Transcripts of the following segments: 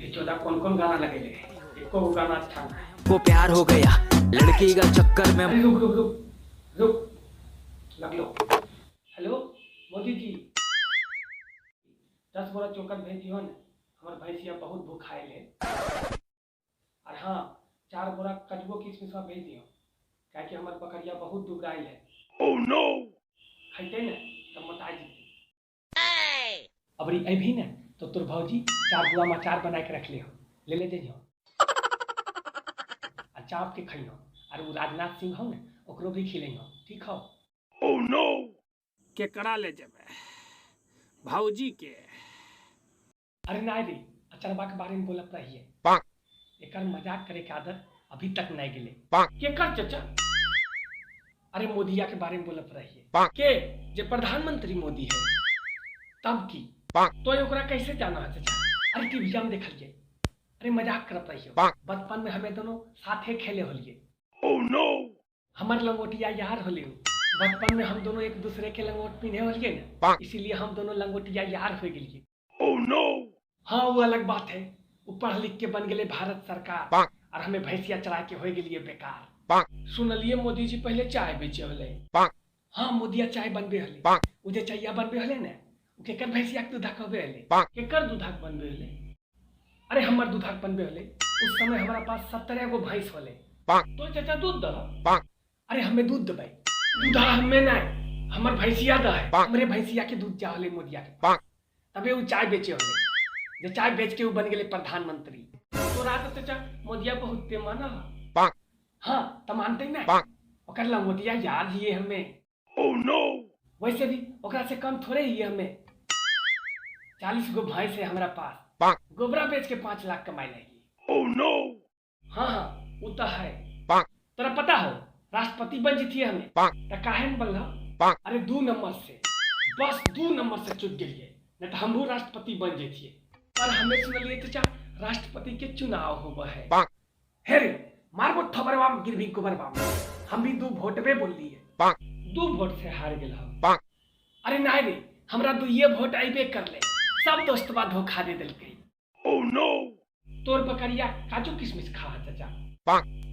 ये चौदह कौन कौन गाना लगेले, एको गाना अच्छा ना है। को प्यार हो गया लड़की का चक्कर में। अरे रुक रुक रुक रुक लगलो। हेलो मोदी जी, 10 बोरा चोकर भेज दियो ने, हमार भैंसिया बहुत भूखाइल है। और हाँ 4 बोरा कजबो किशमिशवा भेज दियो, काहे कि हमार बकरिया बहुत दुबराइल है। Oh no! खैते ने तो मोटा जैते। अबरी अभी ने तो तोर भौजी 4 बुआ अचार बना के रख ले हो, ले ले जइहो आ चाप के खइहो। और वो राजनाथ सिंह हो ने ओकरो भी खिलइहो, ठीक हो? Oh no! केकरा ले जेबे? भौजी के? अरे ना रे, अचरबा के बारे में बोलत रहिए। एकर मजाक करे के आदत अभी तक नहीं गेले। केकर चचा? अरे मोदिया के बारे में बोलत रहिए। के जे प्रधानमंत्री मोदी है? तब की तो ओकरा कैसे जाना है चचा? अरे टीवी में देखलिए, अरे मजाक करत रहिए। बचपन में हमें दोनों साथे खेले होलिए। Oh no! हमार लंगोटिया यार होले। बचपन में हम दोनों एक दूसरे के लंगोट पिन्हे होलिए ना, इसीलिए हम दोनों लंगोटिया यार हो गेलिए। Oh no! हाँ वो अलग बात है, वो पढ़ लिख के बन गए भारत सरकार और हमें भैंसिया चला के हो गेलिए बेकार। सुनलिए मोदी जी पहले चाय बेचे होले। हाँ मोदिया चाय बनबे होले, उ जे चाइया बनबे होले ने, उ केकर भैंसिया के दूधा कहबे होले? केकर दूधा बनबे होले? अरे हमर दूधा बनबे होले। उस समय हमारा पास 70 गो भैंस होले। तो चाचा दूध दह? अरे हमें दूध देबै, दूधा हमें नहीं, हमर भैंसिया द है। हमरे भैंसिया के दूध जा होले मोदिया के पास, तबे उ चाय बेचे होले। जे चाय बेच के उ बन गेले प्रधानमंत्री। तोरा तो चाचा मोदिया बहुत माना। हाँ तो मानते ना, ओकर लंगोटिया यार हिए हमें। Oh no! वैसे भी ओकरा से कम थोड़े ही हमें। 40 गो भैंस है हमारा पास, गोबरा बेच के 5 लाख कमाई लेगी। Oh no! हाँ हाँ वो तो है। तोरा पता हो राष्ट्रपति बन जीतिए हमें तो काहे न बनल? अरे 2 नंबर से, बस 2 नंबर से चुक गेलिए, नहीं तो हमहू राष्ट्रपति बन जैतिए। पर हमें सुनलिए चाचा राष्ट्रपति के चुनाव होबा है। हे रे मारबो थबरवा में गिरबी गोबरवा में। हम भी 2 वोट में बोललिए, 2 वोट से हार गेल हम। अरे नहीं रे, हमरा 2 वोट आइबे कर ले, सब दोस्तवा धोखा दे देलकै। Oh no! तोर बकरिया काजू किशमिश खा चाचा?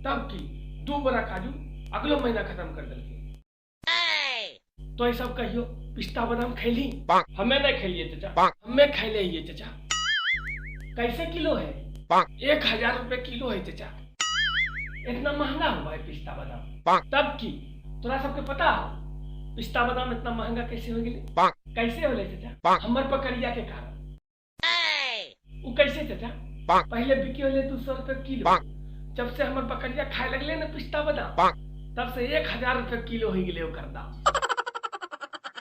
तब की 2 बोरा काजू अगलो महीना खत्म कर देलकै। तो ये सब कहियो पिस्ता बादाम खैली? हमें नहीं खेलिए चाचा। हमें खैले हिए चाचा। कैसे किलो है? 1000 रुपये किलो है चाचा। इतना महंगा हुआ है पिस्ता बादाम? तब की तोरा सबके पता हो पिस्ता बादाम इतना महंगा कैसे हो गेले? कैसे होले चाचा? हमर बकरिया के कारण। उ कैसे चाचा? पहले बिके होले 200 रुपये किलो, जब से हमर बकरिया खाए लगले ना पिस्ता बादाम, तब से 1000 रुपये किलो हो गेले ओकर दाम।